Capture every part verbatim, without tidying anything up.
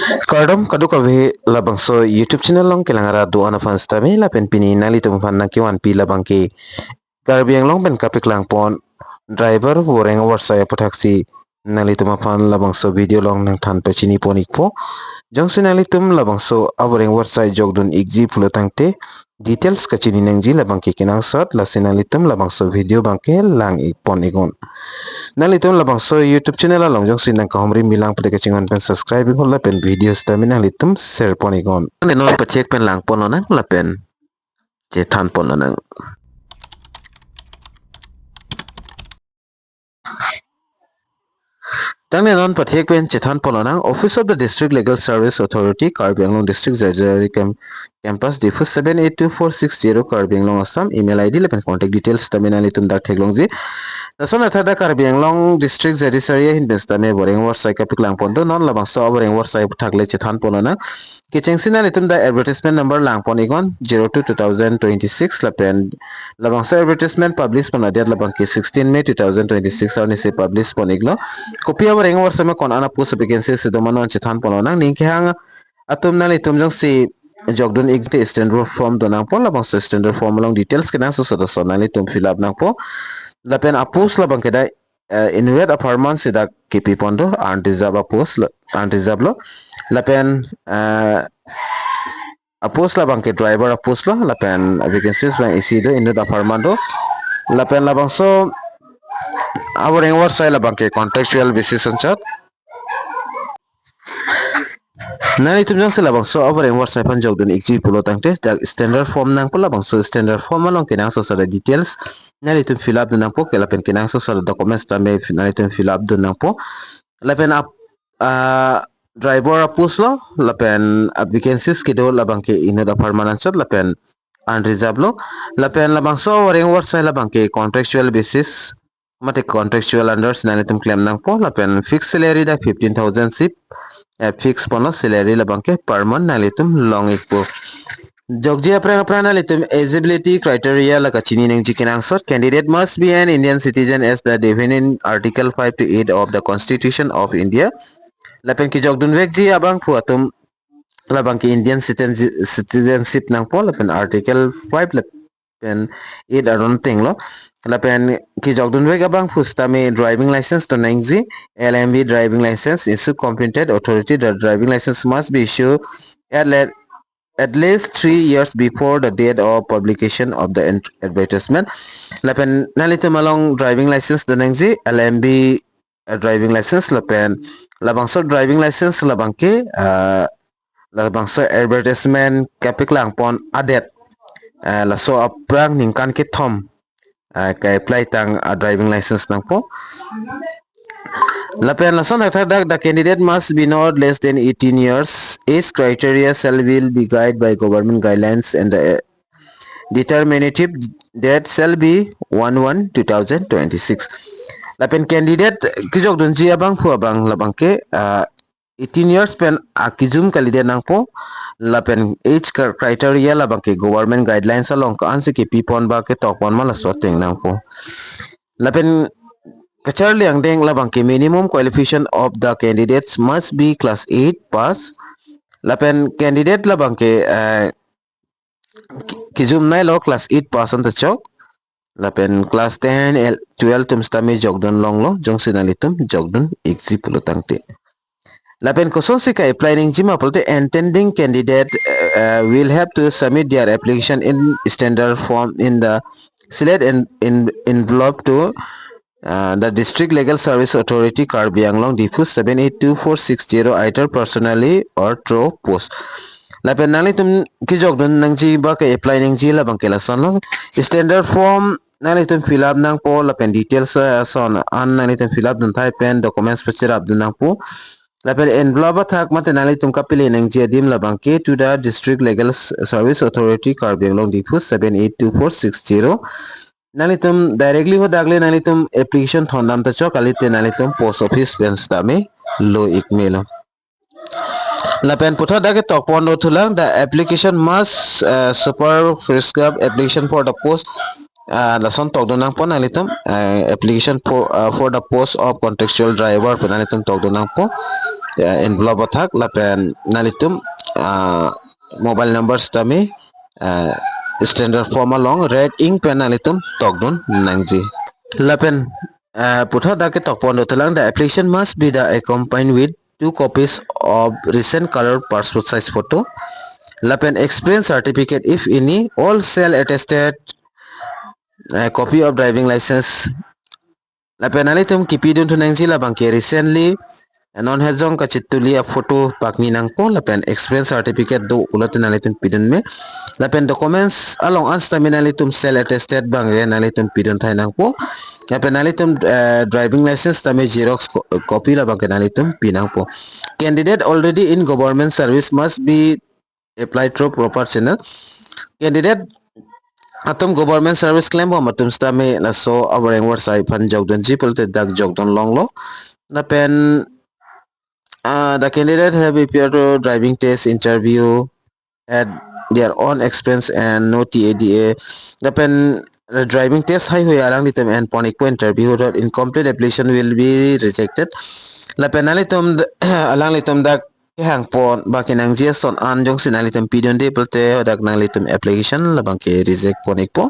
Kardom kadokave, labangso YouTube channel along kelang arat do-an aphan sitame lapen pini nanglitum aphan nangkevanpi labangke Karbi Anglong pen kapaklangpon driver voreng avarsai aphuthaksi nanglitum aphan labangso video along nangthan pachinipon ikpo. Jongsi nanglitum labangso avoreng avarsai jokdun ikji pulo tangte details kachini nangji labangke kenangsot, lasi nanglitum labangso video abangke lang ikpon iknon. Nanglitum labangso YouTube channel along jongsi nangkahumri milang pute kachinghon pen subscribe iknon lapen video sitame nanglitum share pon iknon. Nanglitum non pathek pen langpon lonang lapen chethanpon lonang. Tangte non pathek pen chethanpon lonang, Office of the District Legal Service Authority, Karbi Anglong District, Jaijarari Cam-, Campus, Diphu seven eight two four six zero, Karbi Anglong, Assam, email I D lapen contact details sitame nanglitum dak theklongji. Lason athak dak Karbi Anglong District Judiciary ahin pen sitame voreng avarsai kapaklangpon do, non labangso avoreng avarsai aphuthaksi chethanpon lonang. Kechengsi nanglitum dak advertisement number langpon iknon, zero two two thousand twenty-six lapen labangso advertisement publish pon adet labangke sixteen May two thousand twenty-six arnisi publish pon iklo. Kopi avoreng avarsai ma ko-an a-post vacancy si do ma non chethanpon lonang. Ning kehang atum nanglitum jongsi jokdun ik te standard form do nangpo, labangso standard form along details kenangsot lason nanglitum fill up nangpo. Lapen a-post labangke dak, eh, inutvet apharman si dak kepipon do, unreserved a-post lo, unreserved lo. Lapen, eh, a-post labangke driver a-post lo, lapen vacancies abang isi do, inutvet apharman do. Lapen labangso avoreng avarsai labangke contractual basis anchot. Nanglitum jongsi labangso avoreng avarsai aphan jokdun ikji pulo tangte dak standard form nangpo, labangso standard form along kenangsot sar details nanglitum fill up dun nangpo, ke lapen kenangsot sar documents tame nanglitum fill up dun nangpo. Lapen ap-, ah, driver a-post lo, lapen, ah, vacancies kedo labangke inutvet apharman anchot lapen unreserved lo. Lapen labangso avoreng avarsai labangke contractual basis mate contractual under si nanglitum klem nangpo, lapen fixed salary dak fifteen thousand sip, eh, fix ponlo salary labangke per month nanglitum long ikpo. Jokji aphrang aphrang nanglitum eligibility criteria la kachini nangji kenangsot. Candidate must be an Indian citizen as the defined in Article five to eight of the Constitution of India. Lapen kejokdun vekji abangphu atum labangke Indian citizen-, citizenship nangpo, lapen Article five lapen eight aron tenglo. Lapen kejokdun vek abangphu sitame driving license do nangji, L M V driving license, issue competent authority. The driving license must be issued at le-, at least three years before the date of publication of the ad-, advertisement. Lapen nanglitum along driving license do nangji, L M V, eh, driving license lapen labangso driving license labangke, eh, labangso advertisement kapaklangpon adet, eh, laso aphrang ningkan kethom, eh, ka-apply tang a-driving license nangpo. Lapen lason athak dak, the candidate must be not less than eighteen years. Age criteria shall be, be guided by government guidelines and the, eh, determinative date shall be one one two thousand twenty-six. Lapen candidate kejokdunji abangphu abang labangke, ah, eighteen years pen akejum kalidet nangpo. Lapen age cri-, criteria labangke government guidelines along ko-ansi kepipon ba ketokpon ma laso ateng nangpo. Lapen kacharli angdeng labangke minimum qualification of the candidates must be class eight pass. Lapen candidate labangke, eh, ke-, kejum nailo class eight pass anta chok. Lapen class ten, el-, twelve atum sitame jokdun longlo, jongsi nanglitum jokdun ikji pulo tangte. Lapen kosonsi ka-apply nangji ma pulote, intending candidate, uh, will have to submit their application in standard form in the sealed en-, en-, envelope to, uh, the District Legal Service Authority, Karbi Anglong, Diphu seven eight two four six zero, either personally or through post. Lapen nanglitum kejokdun nangji ba ka-apply nangji labangke lasonlo. Standard form nanglitum fill up nangpo, lapen details, eh, ason an nanglitum fill up dun thai pen documents pacherap dun nangpo. Lapen envelope athak mate nanglitum kapile nangji adim labangke to the District Legal S-, Service Authority, Karbi Anglong, Diphu seven eight two four six zero. Nanglitum directly hadak le nanglitum application thondam ta chok, kalite nanglitum post office pen sitame lo ik melo. Lapen puthot dak ketokpon do thulang, the application must, uh, superscribe application for the post, uh, lason tokdun nangpo nanglitum, uh, application for, uh, for the post of contractual driver pu nanglitum tokdun nangpo. uh, envelope athak lapen nanglitum uh, mobile number sitame uh, standard form along red ink pen nanglitum tokdun nangji. Lapen uh, puthot dak ketok pon dothelang, the application must be the accompanied with two copies of recent color passport size photo lapen experience certificate if any, all self attested uh, copy of driving license. Lapen nanglitum kipidun thu nangji labang ke recently non hejong kachituli a photo pakni nangpo lapen experience certificate do pulote nanglitum pidun me. Lapen documents along an sitame nanglitum self attested bang re nanglitum pidun thai nangpo. Lapen nanglitum uh, driving license tame xerox co- copy labang ke nanglitum pi nangpo. Candidate already in government service must be apply through proper channel. Candidate atum government service klembom atum sitame laso awareng warsai aphan jokdunji pulote dak jokdun longlo. Lapen uh, the candidate have appeared to driving test interview at their own expense and no T A D A. Lapen uh, driving test haihui alanglitum en pon ikpo, interview dot incomplete application will be rejected. Lapen nanglitum alanglitum dak kehang pon baki nangji ason an jongsi nanglitum pidunde pulote hadak nanglitum application labang ke reject pon ikpo.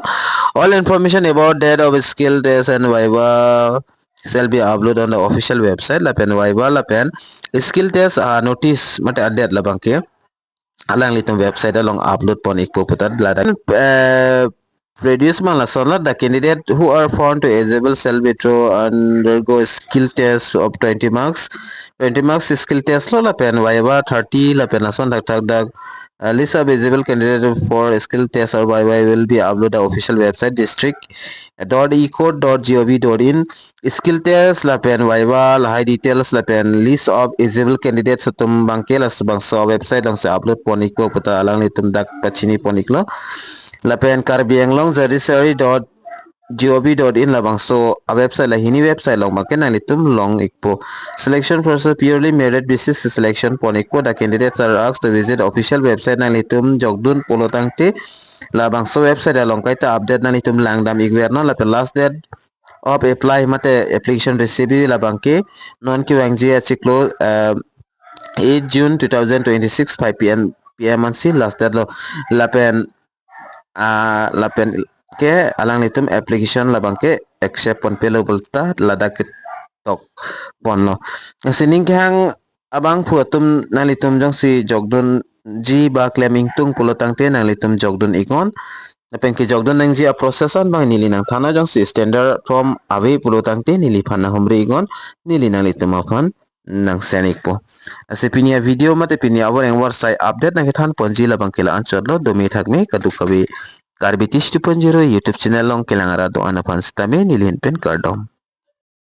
All information about date of skill test and viva shall be uploaded on the official website. Lapen viva lapen skill test uh, notice mate a date labang ke alanglitum website along upload pon ikpo puta ladak uh, produce man lason la, the candidate who are found to eligible shall be to undergo skill test of twenty marks. Twenty marks skill test lo lapen viva thirty lapen lason thakthak dak uh, list of eligible candidate for skill test or viva will be uploaded official website district dot eco dot gov dot in. Skill test lapen viva lahai details lapen list of eligible candidates atum bang ke laso bangso website alongsi upload pon ikpo puta alanglitum dak pachini pon iklo. Lapen Karbi Anglong judiciary dot gov dot in labangso a website la hini website along bang ke nanglitum long ikpo. Selection process purely merit basis selection pon ikpo. The candidates are asked to visit official website, nanglitum jokdun pulo tangte labangso website along kaita update nanglitum langdam ikvernon. Lapen last date of apply mate application receive labang ke non kevangji achiklo uh, eight June two thousand twenty-six five P M P M ansi last date lo. Lapen uh, lapen ke alanglitum application labang ke accept ponpe lo puta ladak ketok ponlo. Sining kehang abangphu atum nanglitum jongsi jokdunji ba klem ingtung pulo tangte nanglitum jokdun iknon. Lapen kejokdun nangji a process an bang neli nangthannon, jongsi standard form ave pulo tangte neliphan nanghumri iknon, neli nanglitum aphan nang send ikpo. Lasi pini a video mate pini awareng warsai update nangkethan ponji labang ke la-anchotlo, dome thakme kadokave Karbi Tish two point zero YouTube channel along kelang arat do-an aphan sitame neli ahin pen kardom.